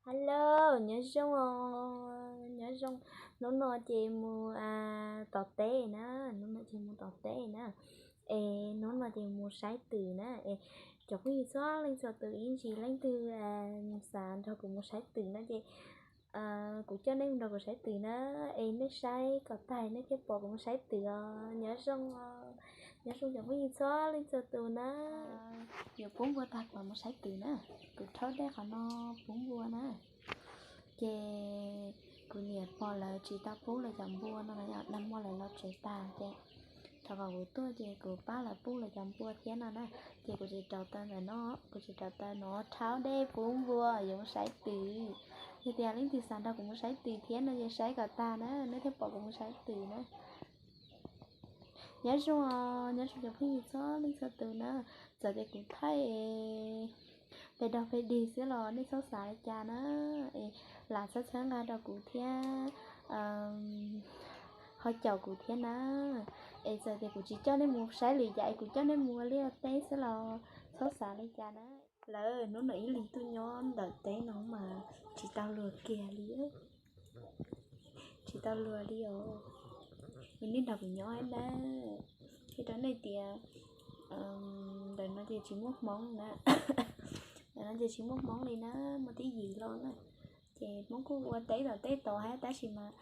Hello, nyob zoo os, nyob zoo. Hnub no ces mus tom teb na, hnub no ces mus tom teb na. Es hnub no ces mus saib twm na. Es cov phooj ywg txhua leej txhua tus, ib ntsis leej twg xav nrog kuv mus saib twm no ces kuv coj nej mus nrog kuv saib twm na. Es nej saib kom tag nej thiaj pom kuv mus saib twm os. Nyob zoo, nyob zoo cov phooj ywg txhua leej txhua tus na. Yuav pub npua tag kuv mus saib twm na. Kuv rhaub dej qhov no pub npua na. Ces kuv niam pog lawv tsis tau pub lawv cov npua no na, nag hmo lawv los tsev tag ces thaum kom kuv tuaj ces kuv pab lawv pub lawv cov npua thiab no na. Ces kuv tsis rau taw ntawm no, kuv tsis rau taw no rhaub dej pub npua yuav mus saib twm. Yog tias leej twg xav nrog kuv mus saib twm thiab no ces saib kom tag na, nej thiaj pom kuv mus saib twm na. Nyob zoo, nyob zoo cov phooj ywg txhua leej txhua tus na. Txawm tias kuv thaij pes dog pes dig xwb los nej txhob xav li cas na. Es lam txhawb txhawb nqa rau kuv thiab ho caum kuv thiab na. Es txawm tias kuv tsis coj nej mus saib lwm yam es kuv coj nej mus ua liaj ua teb xwb los txhob xav li cas na. Lawv hnub no ib leeg tuaj nyob ntawm teb no mas tsis tau luag kiag li. Tsis tau luag li os. Nws nej nrog kuv nyob na. Qhia rau nej tias ntawm no ces tsis muaj Hmoob na. Ntawm no ces tsis muaj Hmoob li na, muaj tib yim hlo na. Ces Hmoob kuj ua teb tom teb tod thiab tab sis mas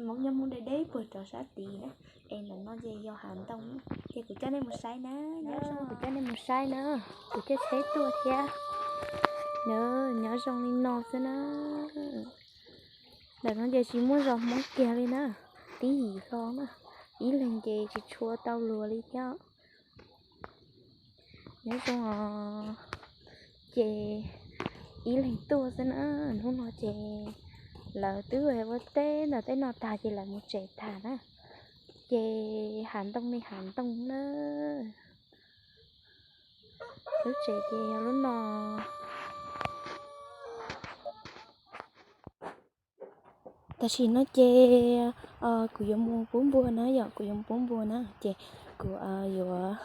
Hmoob nyob Hmoob deb deb puag rov sab tid na. Es ntawm no ces yog hav ntoo na. Ces kuv coj nej mus saib na, nyob zoo kuv coj nej mus saib na. Kuv caij tsheb tuaj thiab. Nyob zoo li no xwb na. Ntawm no ces tsis muaj zos Hmoob kiag li na, tib yim hlo na, ib leeg ces tsis tshua tau luag li thiab. Nyob zoo os, ces ib leeg tuaj xwb na, hnub no ces lawv twb ua teb ntawm tej no tag ces lawv mus tsev tag na, ces hav ntoo li hav ntoo na. Lub tsev ces yog lub no. Tam sim no ces kuv yuav mus pub npua na yom, kuv yuav mus pub npua na, ces kuv yuav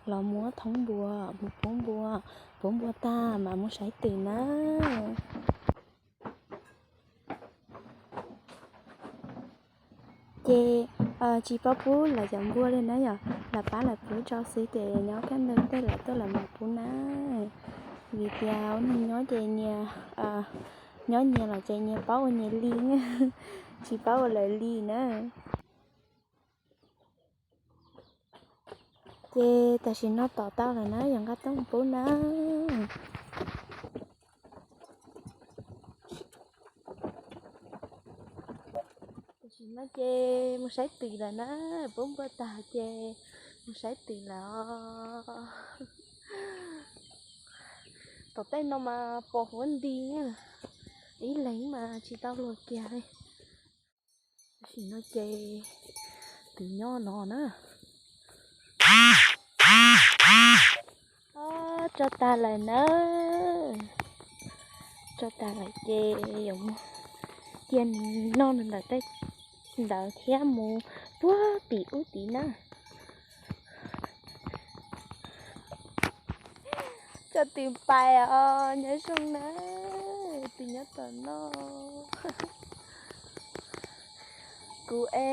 los muab thoob npua mus pub npua, pub npua tag mam mus saib twm na. Ces tsis paub pub lawv cov npua li na yom, lawv pab lawv pub tso xwb ces nyob kaj ntug tej lawv tuaj lawv mam pub na. Vim tias ua neeg nyob ces nyias nyob nyias los ces nyias paub ua nyias li, tsis paub ua lawv li na. Ces tam sim no tom tau lawm na, yog nqa tuaj pub na. Tam sim no ces mus saib twm lawm na, pub npua tag ces mus saib twm lawm os. Tom tej no mas pos huab nti, ib leeg mas tsis tau luag kiag li. Tam sim no ces twm nyob no na. Tso tag lawm na, tso tag lawm ces yuav mus cia nws noj nws ntawm tej ntawd thiab mus puag tim ub tid na. Cov twm pais os, nyob zoo na, twm nyob tom no. Kuv e,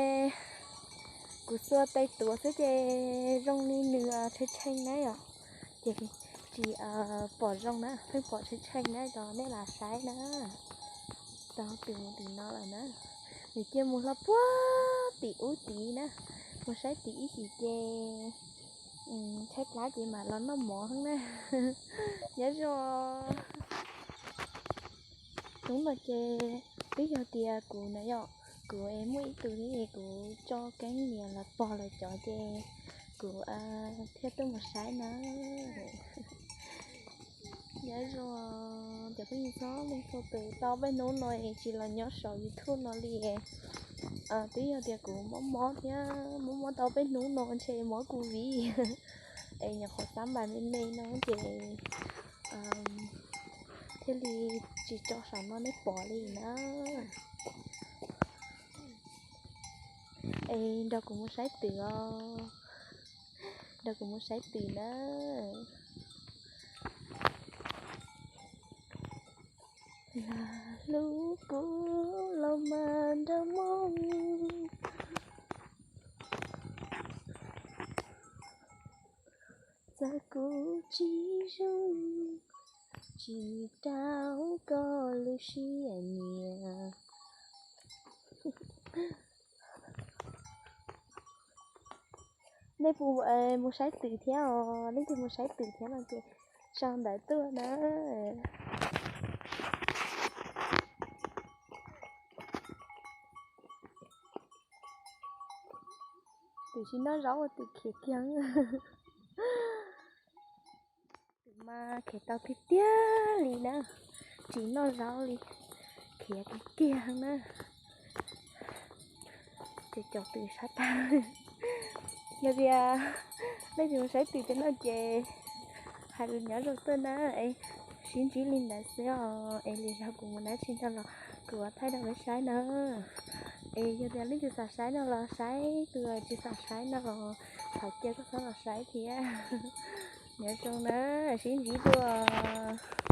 kuv xuas tes tuav xwb ces zoo li nws tshee tshee na yom, ces tsis pom zoo na, pheej pom tshee tshee na, rau nej lam saib na. Tau twm mus tim no lawm na, nws cia mus hlo puag tim ub tid na, mus saib tim ib chim ces tshaib plab ces mam los noj mov na. Nyob zoo. Hnub no ces twb yog tias kuv na yom, kuv es muaj ib tug thiab es kuv tso keeb nias los pog lawv cov ces kuv thiaj tuaj mus saib na. Nyob zoo cov phooj ywg txhua leej txhua tus, tau peb hnub no es tsis los nyob saum YouTube no li. Twb yog tias kuv mob mob thiab, mob mob tau peb hnub no ntshe mob covid es nyuam qhuav xab npais me me no ces thiaj li tsis tso saum no nej pom li na. Es nrog kuv mus saib twm os, nrog kuv mus saib twm na. Hlub kuv los mas nrog moo, txawm kuv tsis zoo, tsis raug koj lub siab nyiam. Nej puas mus saib twm thiab os? Leej twg mus saib twm thiab no ces sau ntawv tuaj na. Twm tsis noj zaub ua twm khiav kiag. Twm mas khiav tau tiag tiag li na, tsis noj zaub li, khiav kiag kiag na. Ces caum twm sab tag. Yog tias leej twg mus saib twm cov no ces hais lus nyob zoo tuaj na, es sib ntsib li ntawd xwb os, es lwm zaus kuv mus dab tsi no los kuv thaij rau peb saib na. Es yog tias leej twg xav saib no los saib, tus tsis xav saib no los thov cia koj txhob los saib thiab. Nyob zoo na, sib ntsib dua.